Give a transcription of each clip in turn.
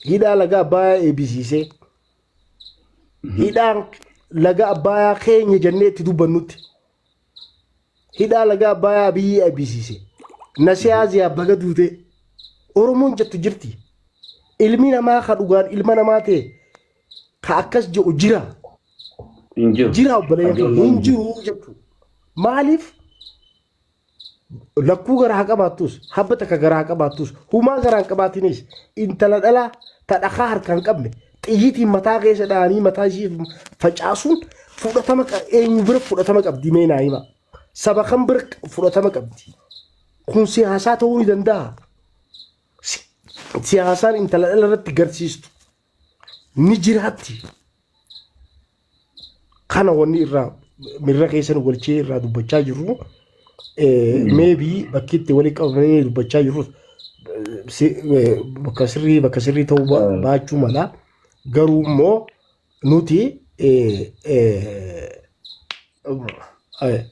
Hidhaa laga Abbayaa eebbisiisee hidhaan laga Abbayaa keenya jennee itti dubbannutti hidhaa laga Abbayaa Abiyyi eebbisiise. Nasiyaa ziyaa baga duutee Oromoon jettu jirti. Ilmi namaa ka dhugaan ilma namaa ta'e ka akkas jedhu jira. Hin jiru. Jira obboleeyyan keenya hin jiru jechuudha. Maaliif lakkuu garaa qabaattus habba takka garaa qabaattus humaa garaa hin qabaatinis intala dhalaa ta dhakaa harkaa hin qabne xiyyiitiin mataa keessa dha'anii mataa ishii facaasuun fudhatama eenyu bira fudhatama qabdi mee naa hima. Saba kam bira fudhatama qabdi. Kun siyaasaa ta'uu ni danda'a. Siyaasaan intala dhala irratti garsiistu ni jiraatti. Kana wanni irraa mirra keessa nu galchee irraa dubbachaa jirru maybe bakki itti walitti qabamanii dubbachaa jirrus bakka sirrii ta'uu baachuu mala. Garuu immoo nuti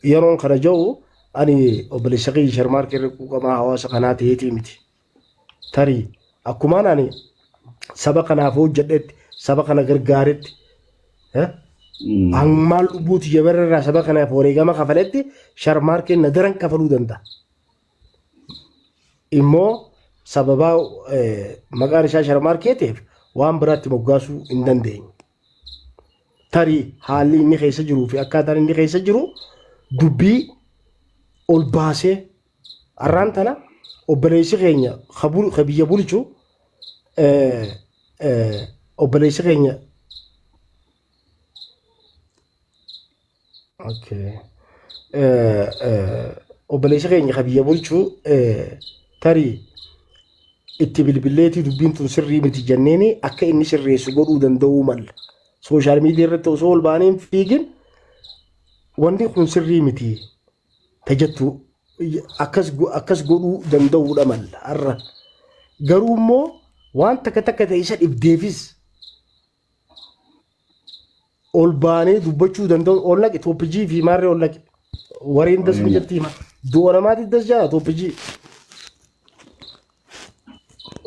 yeroon kana jiru ani obboleessa kiyya Sharmaarkee irra quuqamaa hawaasa kanaa ta'eetii miti. Tarii akkumaan ani saba kanaaf hojjedhetti saba kana gargaaretti hammaan lubbuu tiyya bara irraa saba kanaaf wareegama kafaletti Sharmaarkeen na daran kafaluu danda'a. Immoo sababaa maqaan isaa Sharmaarkee ta'eef waan biraatti moggaasuu hin dandeenye. Tarii haalli inni keessa jiruu fi akkaataan inni keessa jiru dubbii ol baasee har'aan tana obboleessi keenya ka biyya bulchu obboleessi keenya okay. Obboleessi keenya ka biyya bulchu tarii itti bilbilleetii dubbiin tun sirrii miti jenneeni akka inni sirreessu godhuu danda'uu malla. Social media irratti osoo ol baanee hin fiigin wanti kun sirrii miti tajattu akkas godhuu danda'uudha malla har'a. Garuu immoo waan takka takka ta'e isa dhibdeefis ol baanee dubbachuu danda'u ol naqi tooppijii fi maarree ol naqi. Wareen das ni jetti hima. Du'a namaati das jaa tooppijii.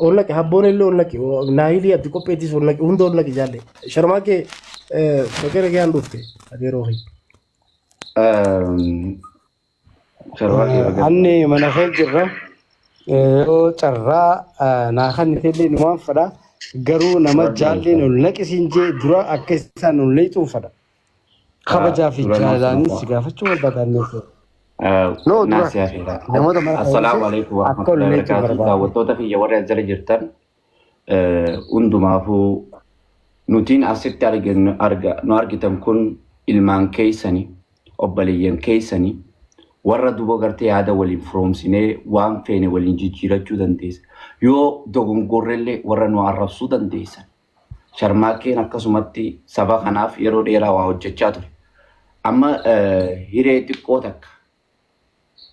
Ol naqi habboon illee ol naqi naayilii abdi qopheetis ol naqi hunda ol naqi jaalle. Sharmaa kee baga nagaan dhufte adeeroo kee. Sharmaa kee baga. Anni mana kee jirra. Yoo carraa naa kan illee numaan fedha. Garuu nama jaalleen ol naqisiin jee dura akka isaan ol naqxuun fedha. Kabajaa fi jaalalaanis si gaafachuu barbaadan. No, dura Naasi hafeera. namoota mana Assalaamu alaikum akka ol warahmatullahi naqxuu wabarakatuh. barbaada. Daawwattoota kiyya warra as jala jirtan hundumaafuu nutiin asitti arginu arga nu argitan kun ilmaan keessani obboleeyyan keessani warra duba gartee yaada waliin firoomsinee waan feene waliin jijjiirachuu dandeessa. Yoo dogongorrellee warra nu arrabsuu dandeessan. Sharmaakkeen akkasumatti saba kanaaf yeroo dheeraa waa hojjechaa ture. Amma hiree xiqqoo takka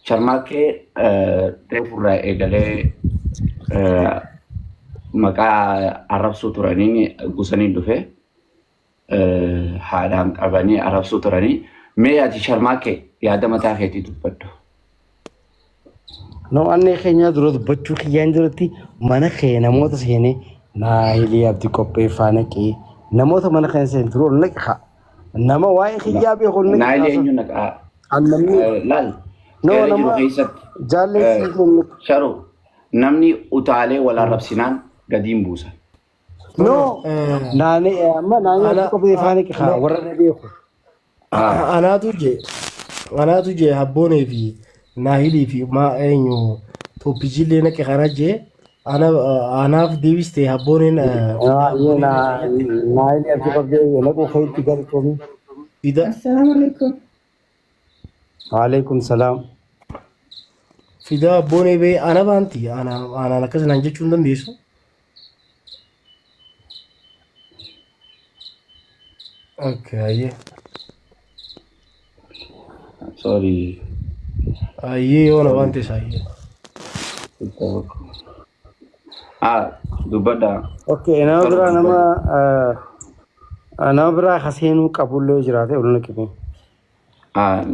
Sharmaakkee reefurraa eegalee maqaa arrabsuu turaniin gusaniin dhufe haadhaan qabanii arrabsuu turanii mee ati Sharmaakkee yaada mataa keetii dubbadhu. No, anni keenya dura dubbachuu kiyyaan duratti mana kee namoota seenee naayilii abdi qopheeffaa naqee namoota mana keenya seen dura ol naqi haa. Nama waa'ee kiyyaa beeku ol naqi Naayilii haasa. eenyu naqaa? An namni Laal no seera jiru nama keessatti jaallee sii kennu. Sharu namni utaalee wal arrabsinaan gadiin buusa. No naani amma naayilii abdi qopheeffaa naqi haa warra na beeku. Anaatu je habboonee fi naahilii fi maa eenyu tooppijiillee naqe kana je ana anaaf deebiste habbooneen Naayilii abdi qophee naquu keetti galtoomii. Fida. Assalamu alaikum. Waalaikum salaam. Fida habboonee bee ana baanti ana anaan akkas naan jechuu hin dandeessu. Okay, ayyee. Sorry. Ayyee yoo na baante isa ayyee. Ah, dubbadha. Okay, nama Sharu biraa nama dubbadha. nama biraa kaseenuu qabullee jiraate ol naqime. Ah,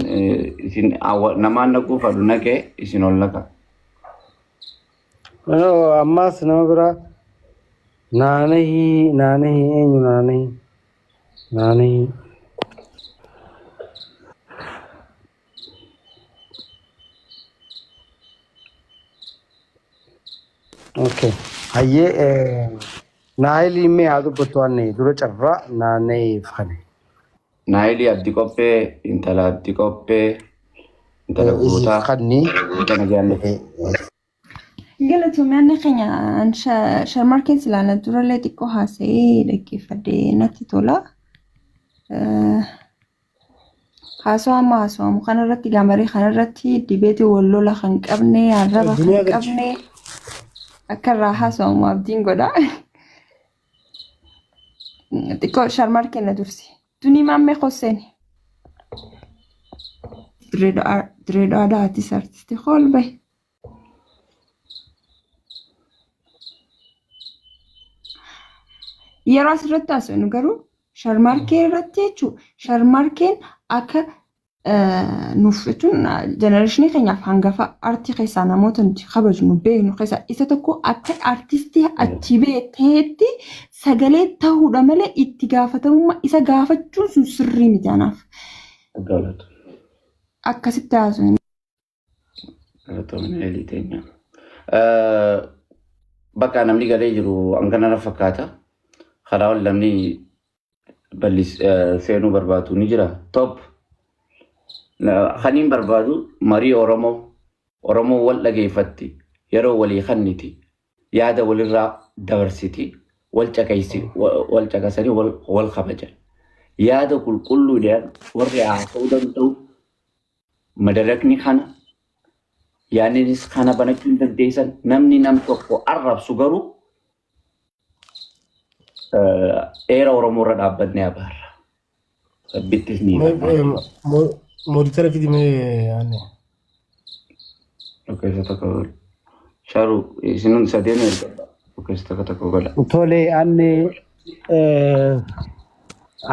isin namaan naquu fadhu naqee isin ol naqa. Ammaas nama biraa naanahii naanahii eenyu naanahii naanahii. Okay. Hayyee Naayilii mee haa dubbattu waan dura carraa naanna'iif kane. Naayilii Abdi Qophee, intala Abdi Qophee, intala Isiif gootaa, kanni. intala jaalladhu. Galatoomii anni keenya sharmarkeen silaana durallee xiqqoo haasa'ee dhaggeeffadhee natti tola. Haasawaa amma haasawamu kanarratti gaamarii kanarratti dibeetii wal lola kan qabne arraba kan Duniyaa galchi. qabne akka irraa haasawamu abdiin godha. Xiqqoo sharmarkeen na dursi. Dunii maammee Hosseen. Dirree Dhawaa atis artistii hool bahe. Yeroo asirratti haasofnu garuu sharmarkee irratti jechuun sharmarkeen akka nuuf jechuun jenereeshinii keenyaaf hangafa artii keessaa namoota nuti kabajnu beeknu keessaa isa tokko akka artistii achi ba'e ta'etti sagalee ta'uudha malee itti gaafatamummaa isa gaafachuun sun sirrii miti anaaf. Galatu. Akkasitti haasofnu. Galatoomina Eelii teenya. Bakka namni galee jiru hangana na fakkaata. Karaa ol namni bal'is seenuu barbaadu ni jira. Top. Kaniin barbaadu marii Oromoo. Oromoo wal dhageeffatti. Yeroo walii kanniti. Yaada walirraa dabarsiti. Wal caqaysi wal caqasanii wal kabajan. Yaada qulqulluudhaan warri haasa'uu danda'u madarakni kana yaadnis kana banachuu hin dandeessan namni nam tokko arrabsu garuu eera Oromoo irra dhaabbannee abaarra. Rabbittis ni himanna. Mooditara fidi mee aanne. Keessa tokko godha. Sharu isin sadeen ergadha. Keessa tokko tokko godha. Tole anni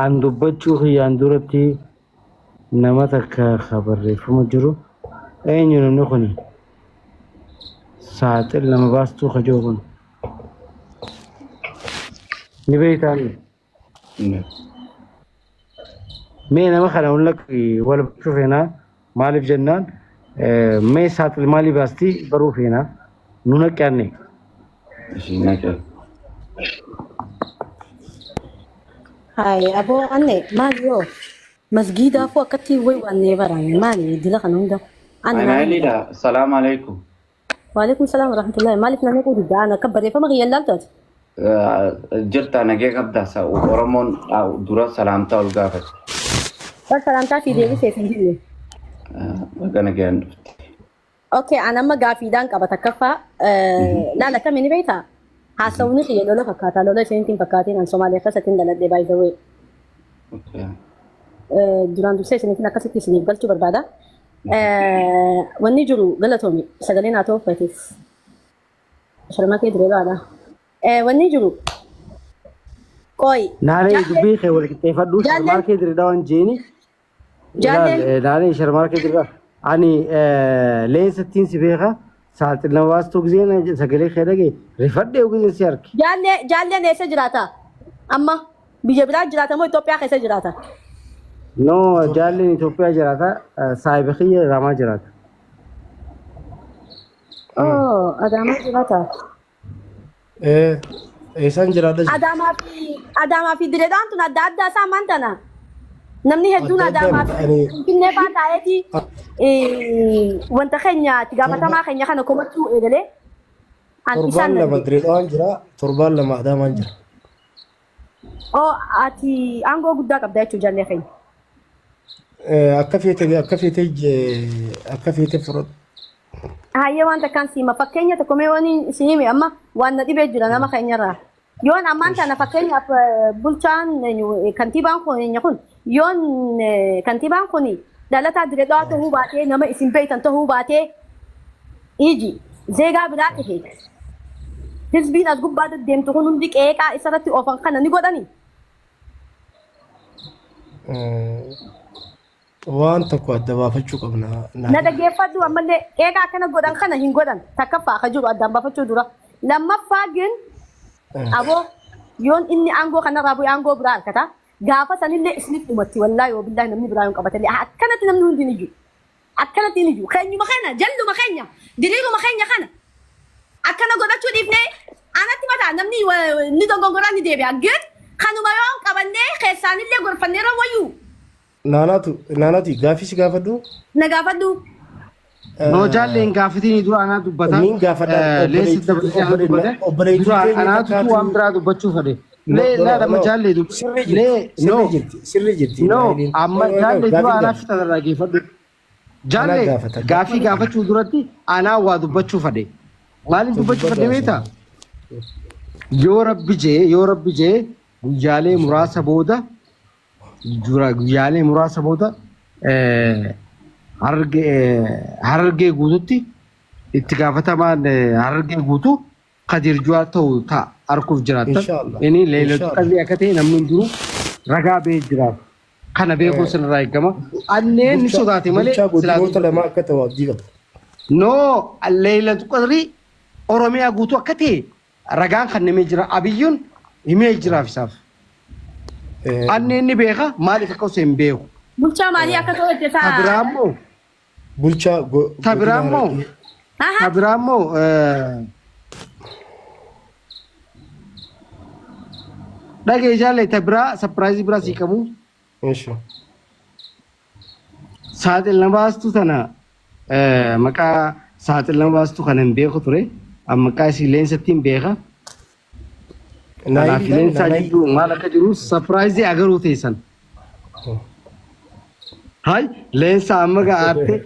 an dubbachuu kiyyaan duratti nama takka ka barreeffama jiru eenyu namni kun saaxil nama baastuu ka jiru kun ni beektaan mee nama kana hunlaqi wal barachuu feenaa maaliif jennaan mee saaxil maalii baastii baruu feenaa nu naqi anne. Ishiin naqee. Hai, aboo anne maal yoo masgiidaafuu akkatti way waannee baraan maali dila kana hunda anne maal Anaayiliidha. Salaam alaikum. Waalaikum salaam warahmatullahi maaliif namni kun diddaa ana akka barreeffama kiyya ilaaltu ati Jirta nagee qabda. Oromoon dura salaamtaa ol gaafate. Bar salaamtaa fi deebisee hin jirre. Baga nagayaan dhufte. Okay, an amma gaafiidhaan qaba takkaffaa laala kami ni beektaa? Haasawni kiyya lola fakkaata lola isinitti hin fakkaatiin an Somaaliyaa keessatti hin dhaladhe by the way. Duraan dursee isinitti akkasitti isiniif galchuu barbaada. Wanni jiru galatoomi sagalee naa ta'uu feeteef. Sharma kee diree baadha. Wanni jiru qoy Naanee jaalleen dubbii kee wal qixxeeffadhu jaalleen sharmaarkee dirree waan jeeni jaalleen naanee sharmaarkee dirree ani leensattiin si beeka saaxil nama baastuu giseen sagalee kee dhagee rifadhee giseen si arge. Jaallee jaalleen eessa jiraata? Amma biyya biraa jiraata moo Itoophiyaa keessa jiraata? No jaalleen Itoophiyaa jiraata saahiba kiyya Adaamaa jiraata. Oh, Adaamaa jiraata. Eessaan jiraadha jira. Adaamaa fi Direedhaan tun adda addaa isaa maan tana? Namni hedduun Adda addaa Adaamaa miti. fi Ani Finfinnee faa taa'eeti wanta keenya itti gaafatamaa keenya kana komachuu eegalee an isaan torbaan na 2 dhibe. Dirree Dhawaan jira, torbaan 2 Adaamaan jira. Oh, ati aangoo guddaa qabda jechuun jaallee keenya. Akka feete akka feete fudhadhu. Hayyee waan takkaan siima fakkeenya tokko mee waan isin hime amma waan na dhibee jira nama keenyarraa. Yoon ammaan tana fakkeenyaaf bulchaan kantiibaan kun eenyu kun yoon kantiibaan kun dhalataa Dirree Dhawaa ta'uu baatee nama isin beektan ta'uu baatee iji zeegaa biraa ta'e hizbiin as gubbaa deddeemtu kun hundi qeeqaa isarratti oofan kana ni godhani. Waan tokko adda baafachuu qabna. Na dhaggeeffadhu ammallee eega akkana godhan kana hin godhan takkaffaa ka jiru addaan baafachuu dura. Lammaffaa gin aboo yoon inni aangoo kanarraa bu'e aangoo biraa argata. Gaafa sanillee isiniif dhumatti wallaahi yoo billaahi namni biraa hin qabatallee akkanatti namni hundi ni jiru. Akkanatti ni jiru. Keenyuma keenya jalluma keenya diriiruma keenya kana akkana godhachuu dhiifnee anatti mataa namni ni dogongoraa ni deebi'a. Gin kanuma yoo qabannee keessaanillee gorfanneera wayyuu. Naanaatu naanaati gaafii si gaafadhu. Na gaafadhu. No jaallee hin gaafatiin dura anaa dubbata. Niin gaafadha. Leensi dabalatee anaa dubbate. Obboleettii Dura keenya anaatu takkaatu- waan biraa dubbachuu fedhe. No, Lee no, laa amma no. jaallee dubbi. Sirrii jirti. Lee no Sirrii jirti. Sirrii jirti. no Naayiliin. amma No, no, jaallee dura gaafii anaa gaafadha. fixatarraa geeffadhu. Jaallee gaafata. gaafii gaafachuu duratti anaa waa dubbachuu fedhe. Maaliin dubbachuu fedhe beektaa? Yoo rabbi jee yoo rabbi jee guyyaalee muraasa booda jura guyyaalee muraasa booda Harargee guututti itti gaafatamaan Harargee guutuu Kadir Juwaar ta'u ta'a arguuf jiraattan. Inshallah. Inni Leelatu Inshallah. Qadrii akka ta'e namni hundinuu ragaa ba'ee jiraatu. Kana beekuun sirraa eegama. Anneen ni sodaate malee Bulchaa silaa godinoota lama akka ta'u abdii qaba. No, Leelatu Qadrii Oromiyaa guutuu akka ta'e ragaan kennamee jira. Abiyyuun himee jiraaf isaaf. Anneen ni beeka maaliif akka osoo hin beeku. Bulchaa maalii akka ta'u hojjetaa? Ta biraa immoo Bulchaa ta biraa godina immoo Harargee. Aha. ta biraa immoo dhagee jaalle ta biraa sapiraayizii biraa sii qabu. Ishi. Saaxil na baastu tana maqaa saaxil na baastu kana hin beeku ture. Amma maqaa isii leensatti hin beeka. Kanaaf leensaa jidduu maal akka jiru sapiraayizii agaruu teessan. Hay leensaa amma gaa aartee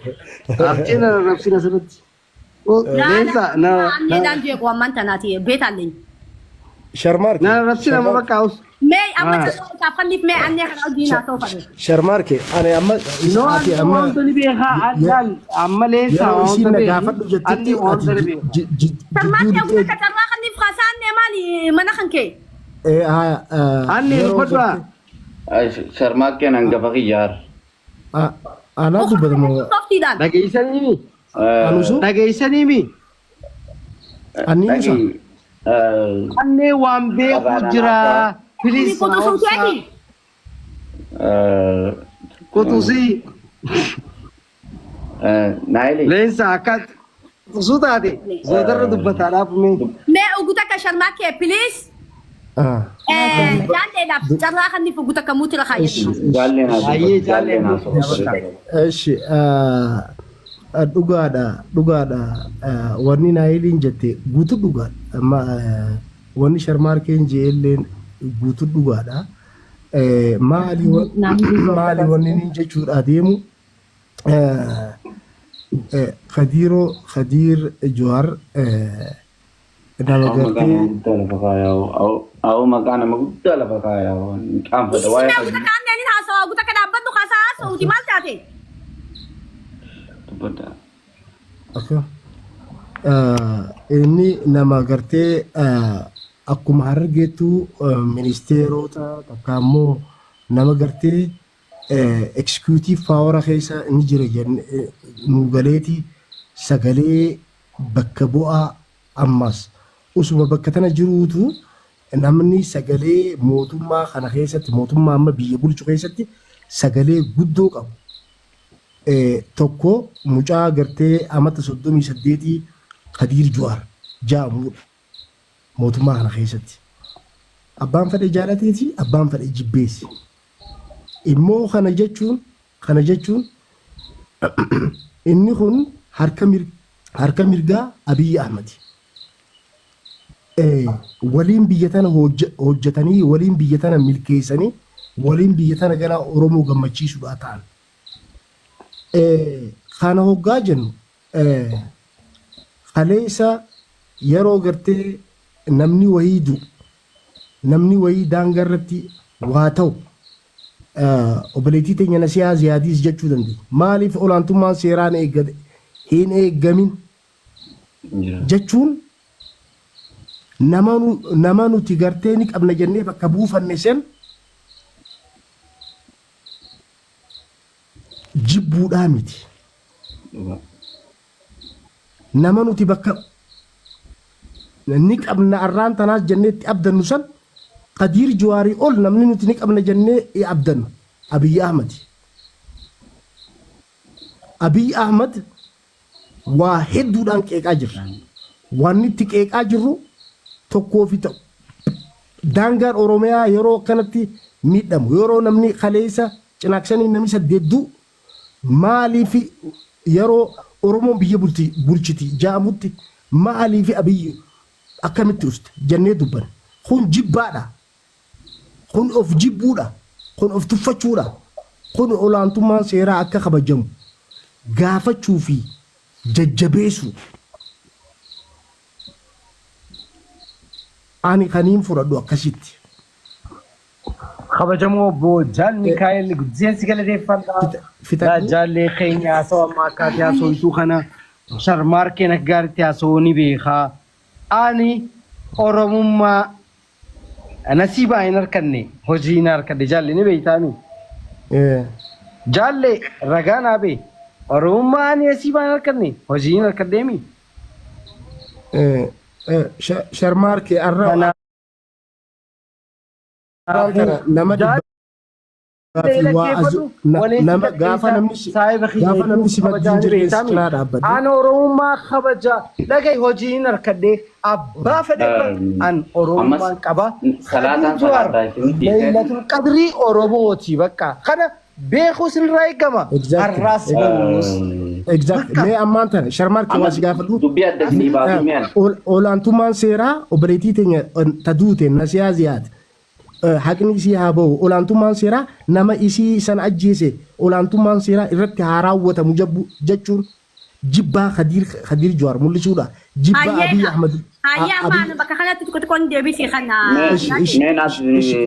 aartee na rarrabsin asirratti. Leensaa na Anneedhaan jeequ ammaan tanaati beetaalleen. Sharmaarke. na rarrabsin amma bakka haus. Mee amma carraa isaaf kanniif mee annee kana hojii naa ta'u fadhe. Sharmaarke ani amma No ati anni amma wanta ni beekaa addaal amma leensaa yeroo isiin wanta na beeku gaafadhu jettetti anni wanta ni ati beeku. Sharmaarkee jidduu guutuu akka carraa kanniif kaasaa annee maali mana kan kee? haya Anni yeroo dubbadhu gartee Sharmaakkeen hangafa kiyyaar. anaa dubbatamu Softiidhaan. Dhageessanii mi? anusu Dhageessanii mi? anniinusa Dhagi. Annee waan beeku jira. Inni Please quxisuu keeti. Quxusii Naayili. leensa akka quxusuu taate boodarra dubbataadhaaf mee. Mee uguta akka sharmaakee please. Jaalleedhaaf carraa kanniif uguta akka muutira kaayyatu. Jaalleen Baay'ee haasoo. Jaalleen haasoo. Eshi dhugaadha dhugaadha wanni naayiliin jette guutuu dhugaadha amma wanni sharmaarkeen jeelleen guutuu dhugaadha maali maali wanni inni jechuudha deemu Khadiiroo Khadiir Jawaar nama Awwa maqaa gartee nama guddaa lafa kaayaa. Awwa maqaa nama guddaa lafa kaayaa. Qaanfata waa'ee Mee uguta akka anneen haasawaa uguta akka dhaabbadhu kaasaa haasa'uuti maal taate? dubbadha. Akka inni nama gartee akkuma harargeettu ministeerota takka immoo nama gartee executive power keessa inni jira nu galeeti sagalee bakka bu'aa ammas usuma bakka tana jiruutu namni sagalee mootummaa kana keessatti mootummaa amma biyya bulchu keessatti sagalee guddoo qabu. Tokko mucaa gartee amata 38 Kadiir Juwaar jedhamudha mootummaa kana keessatti. Abbaan fedhe jaalateeti abbaan fedhe jibbeessi. Immoo kana jechuun inni kun harka mirgaa Abiyyi Ahmadi. Waliin biyya tana hojjetanii waliin biyya tana milkeessanii waliin biyya tana gara Oromoo gammachiisuudhaa ta'an. Kana hoggaa jennu kaleessa yeroo gartee namni wayii du'u namni wayii daangaa irratti waa ta'u obboleettii teenya Nasiyaa Ziyaadiis jechuu dandeenya. Maaliif olaantummaan seeraan eeggate hin eeggamin jechuun nama nuti gartee ni qabna jennee bakka buufanne sen jibbuudhaa miti. Nama nuti bakka ni qabna arraan tanaas jennee itti abdannu san Kadiir Juwaarii ol namni nuti ni qabna jennee abdannu Abiyyi Ahmadi. Abiyyi Ahmad waa hedduudhaan qeeqaa jirra. Wanni itti qeeqaa jirru tokkoo fi ta'u. Daangaan Oromiyaa yeroo akkanatti miidhamu yeroo namni kaleessa cinaaksanii namni saddeet du'u maaliif yeroo Oromoon biyya bulti bulchiti ja'amutti maaliif Abiyyi akkamitti uste jennee dubbanne. Kun jibbaadha. Kun of jibbuudha. Kun of tuffachuudha. Kun olaantummaan seeraa akka kabajamu gaafachuu fi jajjabeessuu. Ani kaniin fudhadhu akkasitti. Kabajamoo obbo Jaal Mikaa'el guddiseen si galateeffadha. Fixadhu. Jaallee keenya haasawaa ammaa akkaatee haasawuutu kana sharmaarkeen akka gaariitti haasawuu ni beekaa. Ani Oromummaa nasiibaa hin harkanne hojii hin harkadhe jaalle ni beektaami. Jaalle ragaa naa bee Oromummaa ani nasiibaa hin harkanne hojii hin harkadheemi. Sharmaarkee arra Kanaafuu nama jaalle dhibbaa fi waa azu dhaggeeffadhu nama gaafa namni si saahiba kiyya gaafa namni si kabajaa wajjin ni jirre si beektaami. cinaa dhaabbate. Ani Oromummaa kabaja dhagahi hojii hin harkadhe abbaa fedhe irra an Ammas Oromummaan qaba. salaataan Khadiir Jawaar salaataa isin dhiisee Laylatul Qadrii Oromooti bakka kana beekuu sinirraa eegama. Exactly. Har'aas boruus. Exactly. Bakka Mee ammaan tana sharmaarkee waa ammas si gaafadhu. dubbii adda isinii baasuu mi'an. Olaantummaan seeraa obboleettii teenya ta duute Nasiyaa Ziyaad haqni isii haa bahu. Olaantummaan seeraa nama isii san ajjeese olaantummaan seeraa irratti haa raawwatamu jechuun jibbaa Khadiir Khadiir Jawaar mul'isuudha. Jibbaa Abiy Hayyeedha. Ahmad Hayyee amma Abiy ani bakka kanatti tokko tokkoon deebisii kana. Mee ishi ishi mee naas ishi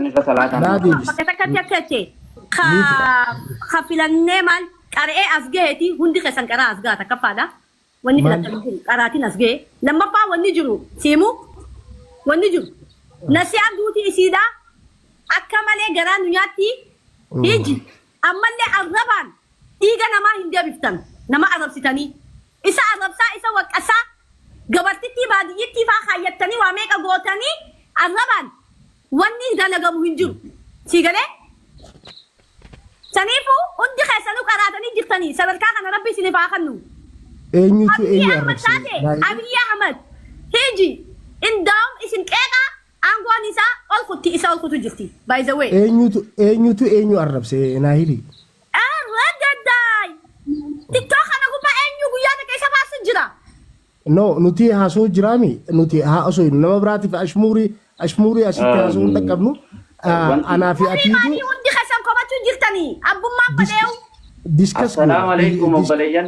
irra salaataan naa deebisi. Bakka takkatti akka jette Ni fida. ka filannee maal qara'ee as gaheeti hundi keessan qaraa as gaha takkaffaadha. Wanni Maal filattan jiru qaraatiin as gahe. Lammaffaa wanni jiru siimu wanni jiru. Nasiyaan duuti isiidha. Akka malee garaa nu nyaatti hiji. Ammallee arrabaan dhiiga namaa hin deebiftan nama arrabsitanii. Isa arrabsaa isa waqqasaa gabartittii baadiyyittii faa kaayyattanii waa meeqa gootanii arrabaan wanni dalagamu hin jiru. Sii galee? Saniifuu hundi keessanuu qaraatanii jirtanii sadarkaa kana rabbi isiniif haa kennu. Eenyutu Abiyyi eenyu Ahmad arrabse? taate Abiyyi Ahmad hiji indaa'um isin qeeqaa aangoon isaa ol kutti isa ol kutu jirti. By the way. Eenyutu eenyutu eenyu arrabse Naahili? Arradaddaay! TikTok kana gubbaa eenyu guyyaa takka isa faarsu jira. No, nuti haasoo jiraami nuti haasoo nama biraatiif ashmuurii ashmuurii asitti haasoo hin dhaqqabnu. Wanti Anaa fi Ofii atiitu maalii hundi keessan komachuu jirtanii abbummaan fadheewu. discuss Assalaamu goona. alaikum obboleeyyan.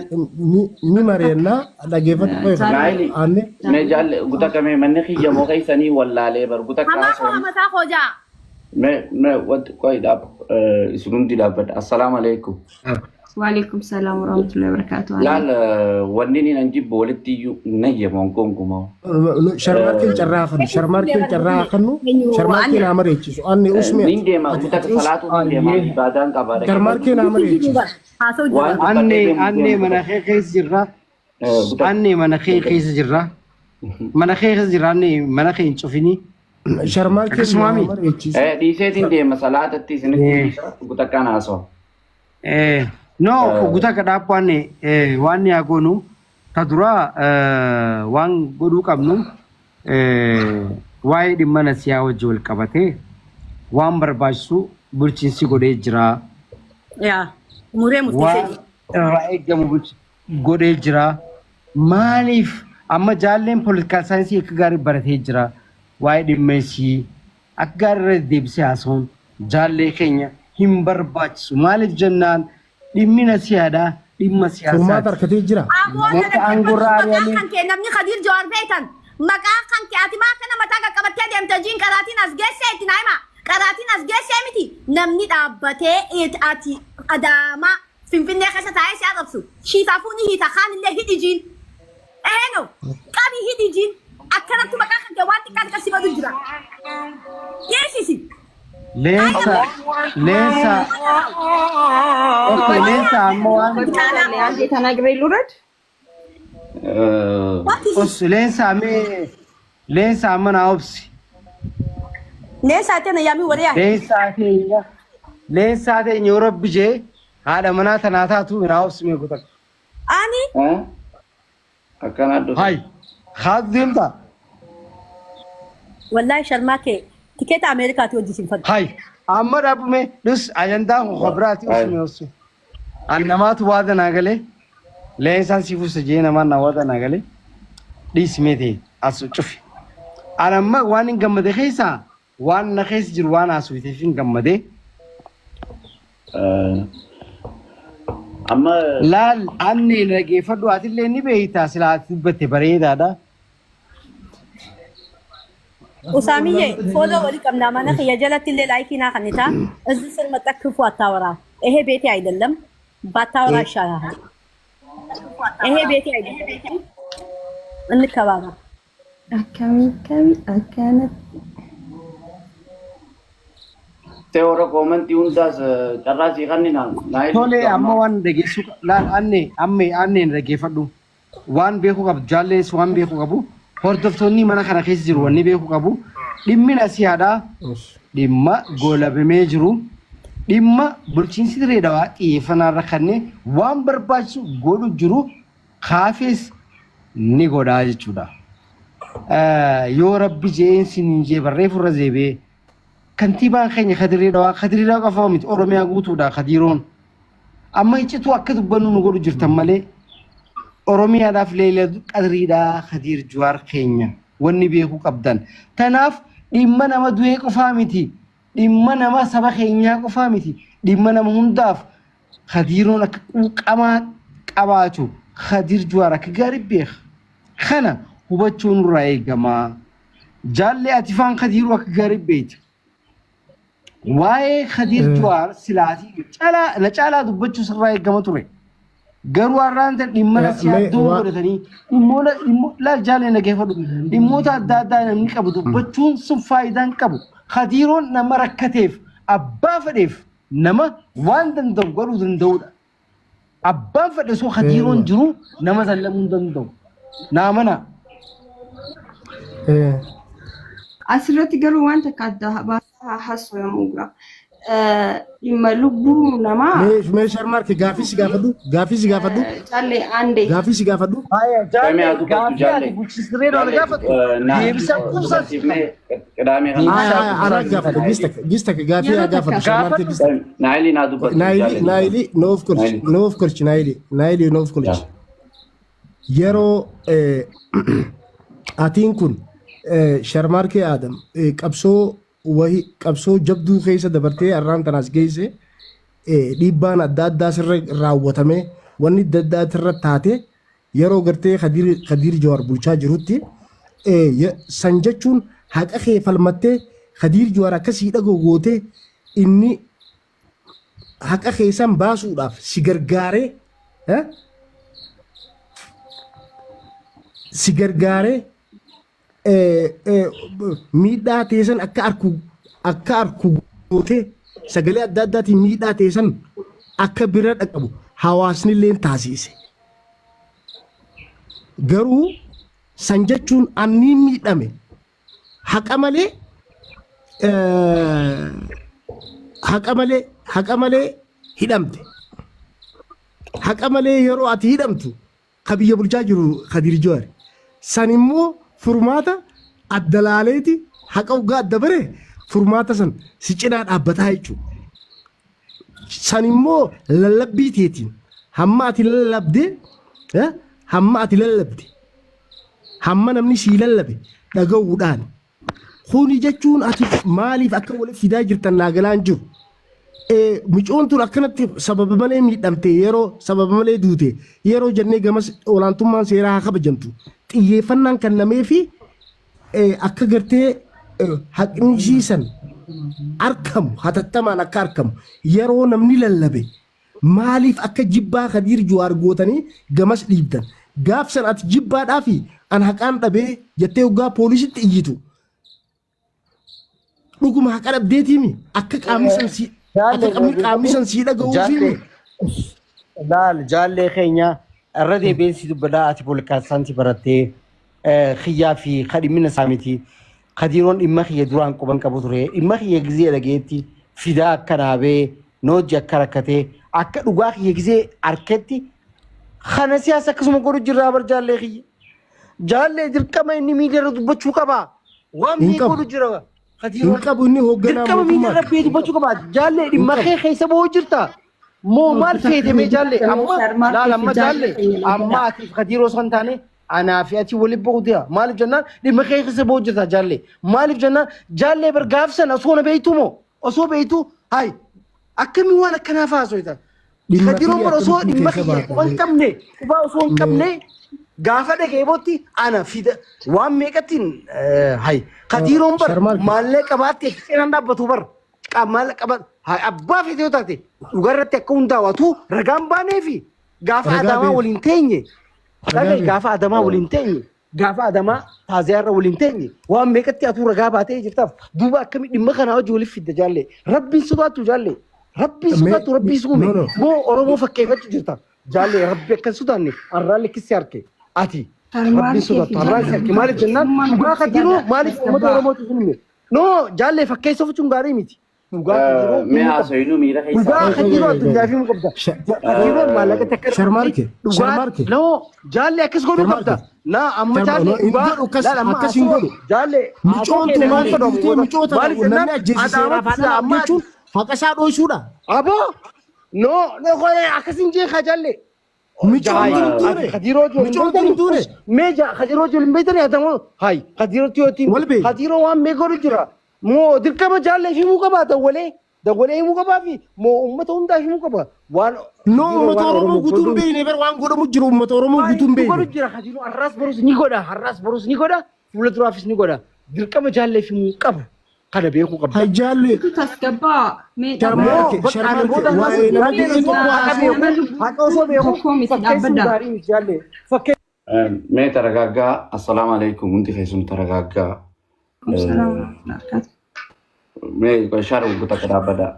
Ni mari'annaa dhaggeeffadhu Naayili aanne mee jaalle guta kamee manni kiyya moo keessanii wallaalee bar guta Hamaa koo kaasoon hamataa koo jaa. mee mee wanti qoy dhaab isin hundi dhaabbadha. Assalaamu alaikum. Waalaikum salaam warahmatullahi wabarakatuh. Laal wanni ni nan jibbu walitti iyyuu nayyamu gonkumaa. Sharmaarkeen carraa haa kennu sharmaarkeen carraa haa kennu sharmaarkeen haa mari'achiisu anne usme Nin deema ati guta ati us salaatu nin deema ibaadaan qaba dhaggeeffadhu. sharmaarkeen haa mari'achiisu. Haasa'u Waan jira. Anne dubbadhee deemu anne deemu mana kee keessa jirra. guta Anne mana kee keessa jirra. Mana kee keessa jirra anne mana kee hin cufini. Sharmaarkeen haa Akkasumaami. mari'achiisu. Dhiiseetiin deema salaatatti isinitti dhiisa guta kan haasoo. No guta akka dhaabbu anne waan ni haa goonu ta dura waan godhuu qabnu waa'ee dhimma nasiyaa wajji wal qabatee waan barbaachisu bulchiinsi godhee jira. Yaa muree murteessee Waan jira. irraa eegamu godhee jira. Maaliif amma jaalleen poolitikaal saayinsii akka gaarii baratee jira. Waa'ee dhimma isii akka gaarii irra deebisee haasa'uun jaallee keenya hin barbaachisu. Maaliif jennaan dhimmi nasiyaadhaa dhimma Furmaata siyaasaati. harkatee jira. Aboo Namoota tana aangoo irraa maqaan ari'amee kan kee namni Khadiir Jawaar beektan maqaan kan kee ati maa kana mataa qaqqabattee deemta jiin qaraatiin as geessee itti naa hima qaraatiin as geessee miti namni dhaabbatee ati adaamaa Finfinnee keessa taa'ee si arrabsu shiitaafuu ni hiita kaan illee hidhi jiin eeno qabi hidhi jiin akkanatti maqaa kan kee waan xiqqaa xiqqaa si badu jira dhiisisi. Leensa leensa okay leensa amma waan Dubbachuu አንዴ ተናግሬ ልውረድ። What is os leensa mee leensa amma naa obsi. Leensaa tena yaamii wariyaa. Leensaa teenya leensaa teenya yoo rabbi jee haadha manaa tanaa taatu naa obsi mee kutaa. Ani Akkanaa dhufe. Hay haatu deemtaa? wallahi sharmaa kee tikeeta Ameerikaati hojii fadhu. Hay amma dhaabame dhus ajandaan kun kobiraati usme obsi. An namaatu waada naa galee leensaan siif ussa jee namaan naa waada naa galee dhiisimee ta'e as cufi. An amma waan hin gammade keessaa waan na keessa jiru waan haasofiteef hin gammade. Amma Laal anni dhageeffadhu atillee ni beektaa silaa ati dubbatte bareedaadha. Usaamiyye follow walii qabnaa mana kiyya jalatti illee like naa kannitaa እዚህ ስር መጠህ ክፉ አታወራ። ይሄ ቤቴ አይደለም ባታወራ ይሻላል። ይሄ ቤቴ አይደለም። እንከባበር። Akkamii akkamii akkanatti. Tee warra comment hundaas carraa sii kannina. Tole amma waan dhageessu laal anne amme anne dhageeffadhu waan beekuu qabu jaallees waan beekuu qabu hordoftoonni mana kana keessa jiru wanni beekuu qabu dhimmi nasihaadhaa dhimma goolabamee jiru dhimma bulchiinsi dirree dhawaa xiyyeeffannaa irra kennee waan barbaachisu godhu jiru kaafees ni godhaa jechuudha. Yoo rabbi jeen siniin jee barree furra zeebee kantiibaan keenya kadiree dhawaa kadiree dhawaa qofa miti Oromiyaa guutuudha kadiiroon. Amma iccituu akka dubbannu nu godhu jirtan malee Oromiyaadhaaf leela qadriidhaa Kadiir Juwaar keenya wanni beekuu qabdan. Tanaaf dhimma nama du'ee qofaa miti dhimma nama saba keenyaa qofaa miti dhimma nama hundaaf Kadiiroon akka quuqamaa qabaatu Kadiir Juwaar akka gaarii beeka. Kana hubachuu nurraa eegamaa. Jaallee ati faan Kadiiruu akka gaarii beekta. Waa'ee Kadiir Juwaar silaatii caalaa na caalaa dubbachuu sirraa eegama ture. Garuu har'aan tan dhimma nasihaa godhatanii dhimmoota laal jaalee nageeffadhu dhimmoota adda addaa namni qabu dubbachuun sun faayidaa hin qabu. Kadiiroon nama rakkateef abbaa fedheef nama waan danda'u godhuu danda'udha. Abbaan fedhe osoo Kadiiroon jiru nama zallamuu hin danda'u. Naa mana. Asirratti garuu waan takka adda baasaa haasawamuu jira. Dhimma lubbuu namaa Mee Sharmaarke gaafii si gaafadhu gaafii si gaafadhu Jaallee ande gaafii si gaafadhu. Haya Kamii jaallee haa dubbatu gaafii ati jaallee. bulchiinsa dirree dhawaa gaafattu deebisaa quubsaa si kenna. Qidaamee kana. Deebisaa Haya quubsaa anaa si gaafadhu kenna. gistaka gistaka gaafii haa yeroo gaafadhu takka Sharmaarke Gaafadhu. gistaka. Naayilii naa dubbatu Naayilii jaallee. Naayilii noof kolchi Naayilii. noof kolchi Naayilii Naayilii noof kolchi. Yeroo atiin kun Sharmaarkee Aadam qabsoo wahi qabsoo jabduu keessa dabartee har'aan tanaas geesse dhiibbaan adda addaa sirra raawwatamee wanni adda addaa sirra taate yeroo gartee Kadiir Jawaar bulchaa jirutti san jechuun haqa kee falmattee Kadiir Jawaar akkasii dhagoo gootee inni haqa keessan baasuudhaaf si gargaaree si gargaaree miidhaa teessan akka arku gootee sagalee adda addaatiin miidhaa teessan akka bira dhaqabu hawaasni illee taasise. Garuu san jechuun anni miidhame haqa malee haqa malee haqa malee hidhamte. Haqa malee yeroo ati hidhamtu ka biyya bulchaa jiru Kadiir Jawaar. San immoo furmaata adda laaleeti haqa hoggaa adda bare furmaata san si cinaa dhaabbataa jechuudha. San immoo lallabbii teetiin hamma ati lallabde hamma ati lallabde hamma namni sii lallabe dhaga'uudhaan kuni jechuun ati maaliif akka walitti fidaa jirtan naa galaan jiru. Micoon tun akkanatti sababa malee miidhamte yeroo sababa malee duute yeroo jennee gamas olaantummaan seeraa haa kabajamtu xiyyeeffannaan kennamee fi akka gartee haqni isiisan argamu hatattamaan akka argamu yeroo namni lallabe maaliif akka jibbaa Kadiir Jawaar gootanii gamas dhiibdan gaafsan ati jibbaadhaa fi an haqaan dhabee jettee hoggaa poolisitti iyyitu. Dhuguma haqa dhabdeetiimi akka qaamni san si akka Jaallee qaamni qaamni san sii dhaga'uufiimi. jaallee laal jaallee keenya irra deebiin si dubbadhaa ati poolitikaansi barattee kiyyaa fi kadhimmina isaa miti. Kadiiroon dhimma kiyya duraan quban qabu ture. Dhimma kiyya gizee dhageetti fidaa akka naabee noojji akka rakkatee akka dhugaa kiyya gizee harketti kana siyaasa akkasuma godhu jirraa bar jaallee kiyya. Jaallee dirqama inni miidiyaa irra dubbachuu qaba. Waan Hin mee qabu. godhu jira. Hin Kadiiroon qabu inni hoogganaa dirqama miidiyaa irra mootummaati. bee dubbachuu qaba. Jaallee Hin dhimma qabu. kee keessa ba'uu jirta. Moo maal feete mee jaallee amma laal Sharmaarkee fi amma jaallee jaallee keenya amma dhaabbadhaa. atiif kadiiroo san taane anaa fi ati waliin ba'uu dira. Maaliif jennaan dhimma kee keessa ba'uu jirta jaallee. Maaliif jennaan jaallee bar gaafsan osoo na beektu moo osoo beektu hayi akkamii waan akkanaa faasoyta. Dhimma Kadiroon kiyya bara osoo akkamittiin dhimma keessa kiyya baata quba hin mee? qabne qubaa osoo hin Mee qabne gaafa dhaga'e bootti ana fida waan meeqattiin hay kadiroon bar Sharmaarke maallaqa qabaatte cinaan dhaabbatu bar maallaqa qaba hay abbaa feete yoo taate dhugarratti akka hundaawatu ragaan baaneefi gaafa ragaa adaamaa beef waliin teenye ragaa dhaga'i beef gaafa adamaa waliin teenye gaafa adamaa taaziyaarra waliin teenye waan meeqatti atuu ragaa baatee jirtaaf duuba akkamii dhimma kanaa hojii waliif fidda jaallee rabbiin sodaattu jaallee rabbiin mee sodaattu rabbii suume no no moo oromoo fakkeeffachuu jirta jaallee rabbi akkan sodaanne har'aan likkissi harke ati rabbiin Sharmaarkee fi sodaattu har'aan si jaallee harke maaliif jennaan tokkummaan dhugaa nuuf kan jiru fidaadha. maaliif uummata Tasgabbaa. oromootiif hin himne no jaallee fakkeessuuf gaarii miti dhugaa kan jiru Mee himuu qabda haasawinuu miira keessaa dhugaa Qoy kan qoy jiru qoy qoy addunyaaf himuu qabda Kadiroon maallaqatti akka irratti Sharmaarke dhugaa Sharmaarke no jaallee akkas godhuu Sharmaarke qabda na amma Sharma jaallee no hin dhugaa godhu akkas laal amma akkas hin haasoo godhu. jaallee haasoo Micoon kee tun dhagaan maaliif fedhamu duutee goota micoota maaliif namni jennaan ajjeese seeraaf adaamatti haa sila dhalamu amma jechuun haqa isaa dhoysuudha. aboo no no qoyee akkas hin jee kaa jaallee Micoon Jaay, tun hin ati duune. kadiroo jiru hin Micoon tun hin beektani? duune. Mee kadiroo jiru hin beektani? Adamoo hay kadiroo tiyootiin Wal beekna. kadiroo waan mee godhu jira. Moo dirqama jaallee himuu qaba dawwalee dawwalee himuu qabaa fi moo uummata hundaa himuu qaba. Waan No kadiroo uummata waan Oromoo Oromoo guutuu hin godhu beekne bar waan godhamu jiru uummata Oromoo waan guutuu hin hedduu godhu beekne. jira kadiroo har'aas borus ni godha har'aas borus ni godha fuula duraafis ni godha dirqama jaallee himuu qaba kana beekuu qabda. Hay jaallee Tu tasgabbaa mee Moo Sharmaarke dhaabbadhaa. bakka ana Sharmaarke booda har'aas waa'ee nama jaallee du'e osoo tokko haqa haasa'u beeku Nama haqa osoo lubbuu beeku tokkoo miti fakkeessuun dhaabbadhaa. gaarii miti jaallee fakkee. Mee taragaaggaa assalaamu alaikum hundi keessan taragaaggaa. Salaam warahmatullahi Mee shaara gurgurtaa akka dhaabbadha.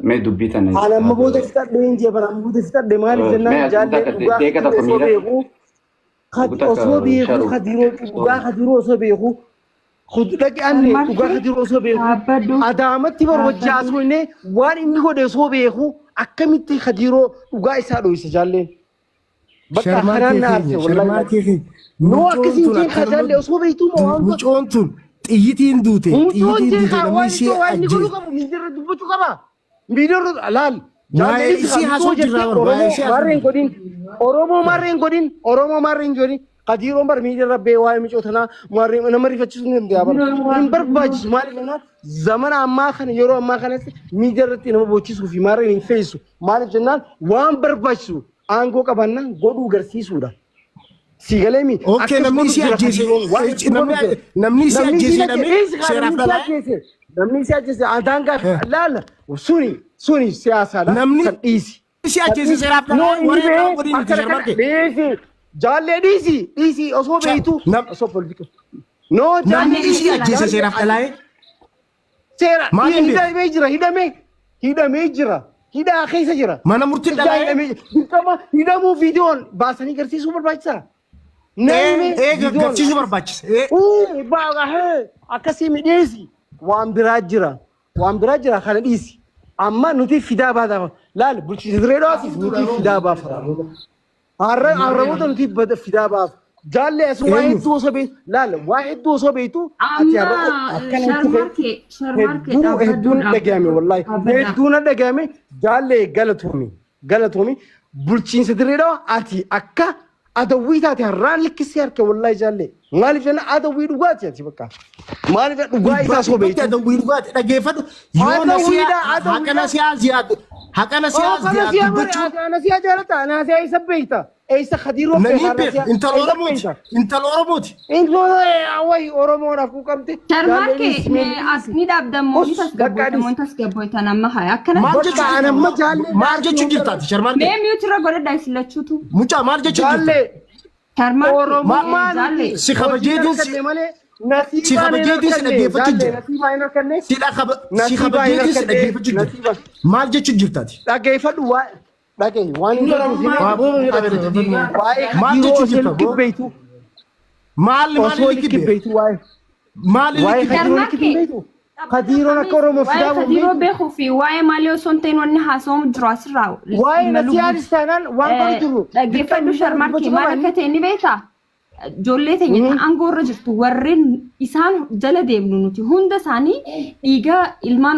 Mee dubbii tana Ani amma booda fixadhe hin jee bara amma booda fixadhe maaliif mee jennaan jaallee takka dhugaa deeqa kadiroo tokko osoo miira beeku takka osoo beeku sharu kadiroo dhugaa kadiroo osoo beeku dhaqanne dhugaa Sharmaarkee kadiroo osoo beeku dhaabbadhu adaamatti bar wajji dhaabbadhu. haasofne waan inni godhe osoo beeku akkamitti kadiroo dhugaa isaa dhoyse jaalleen. Bakka Sharmaarkee kanaan na aarse keenya wallaahi. Sharmaarkee keenya Noo micoon akkasiin tun jeen akka nama kajaallee osoo beektuu moo waan godhu. micoon tun xiyyitiin duute Mucoon xiyyitiin jeen duute kaa namni waan ishee iddoo waan inni godhuu ajjeese. qabu miidiyaa dubbachuu qaba. Miidiyaa laal. Waa'ee Jaallee isii micoo haasoo jettee jirraa bar waa'ee Oromoo ishee haasoo maarreen jirra. godhin Oromoo maarreen godhin Oromoo maarreen godhin Kadiroon bar miidiyaa rabbee waa'ee micoo tanaa maarreen nama rifachiisuu ni danda'a bar. Hin barbaachisu maaliif jennaan zamana ammaa kana yeroo ammaa kanatti miidiyaa irratti nama boochisuu fi maarreen hin fe'isu maaliif jennaan waan barbaachisu aangoo qabannaan godhuu garsiisuudha. Si galee mi Okay akkas namni godhu isii jira ajjeese Kadiroon waan hedduu godhu namni jira. namni isii Namni ajjeese isii jedhamee ajjeese kaa seeraaf namni isii dhalaa. ajjeese namni isii ajjeese adaangaa laala suni suni siyaasaadha Namni san dhiisi. isii San ajjeese dhiisi. seeraaf No dhalaa inni waree bee dhalaa godhin miti akkana kana Sharmaarkee. dhiisi jaallee dhiisi dhiisi osoo beeytu osoo politika. No Namni jaallee isii dhiisi ajjeese jaallee seeraaf dhalaa'ee seera maaliin beeku? hidhamee jira hidhamee hidhamee jira hidhaa keessa jira. Mana murtiin Hidhaa dhalaa'ee hidhamee dirqama hidhamuu viidiyoon baasanii garsiisuu barbaachisaa. ee Namni ee viidiyoon garsiisuu barbaachisa. Ee Akkasii mi dhiisi. Waan biraa jira. Waan biraa jira kana dhiisi. Amma nuti fidaa baata. Laal bulchiinsa dirree dhawaatiif nuti fidaa baafa. Har'a har'amoota nuti fidaa baafa. Jaallee as waa eenyu? hedduu osoo beektu laal waa hedduu osoo beektu ati har'a Amma akkana itti sharmaarkee sharmaarkee hedduu dhaabbadhu hedduun dhagahame dhaabbadhu wallaahi dhaabbadhaa. hedduun dhagahame jaallee galatoomi galatoomi bulchiinsa dirree dhawa ati akka adawwii taate har'aan likkisee harka wallaahi jaallee maaliif jenna adawwii dhugaati ati bakka maaliif dhugaa isaa Dhibbaa osoo dhibbatti beektu adawwii dhugaati dhaggeeffadhu yoo adawwiidha nasiyaa haqa adawwiidha nasiyaa ziyaad haqa nasiyaa oo kana ziyaad siyaa mare dubbachuun ana siyaa jaalata ana siyaa isa beekta eessa khadiiroo nanii beekta ana beeku siyaa intala eessa Oromooti beekta intala Oromooti. intola wayi oromoodhaaf quuqamte jaallee Sharmaarkee dhiisi mee mee as ni dhaabdan moo ni us bakka tasgabboytan moo dhiisi ni tasgabboytan amma haya akkanatti Maal bakka jechuun ana jirta amma jaallee maal naarsi jechuun hunda jirta ati Sharmaarkee mee mute irra godhadhaa isin lachuutu. mucaa maal jechuun jirta jaallee Sharmaarkee oromummaa jaallee nuti si hojii kabajeetiin si arganne malee Si Nasiibaan hin kabajeetiin si harkanne dhaggeeffachuu jaalle jira. nasiibaa hin harkanne Si si nasiibaa hin kabajeetiin si harkanne dhaggeeffachuu jira. nasiibaa. Maal jechuu jirtaati? Dhaggeeffadhu waa dhagahi waan hin Waa waa'ee Maal kadiiroo jechuu osoo jirta likki boo? beeytu Maal maal osoo likki likki beeku? beeytu waa'ee Maal waa'ee likki beeku? kadiiroo likki Sharmarkee beeytu kadiiroon akka Oromoof waa'ee fidaa kadiiroo beeytu beekuu fi waa'ee maalii osoo hin ta'in wanni haasawamu jiru asirraa waa'ee dhimma nasiyaanis lubbuuti. taanaan waan godhu jiru Dhaggeeffadhu dirqamni Sharmarkee dubbachuu maal qabaanni. akka ta'e ni beektaa? Ijoollee teenya ta'an aangoo irra jirtu warreen isaan jala deemnu nuti hunda isaanii dhiiga ilmaan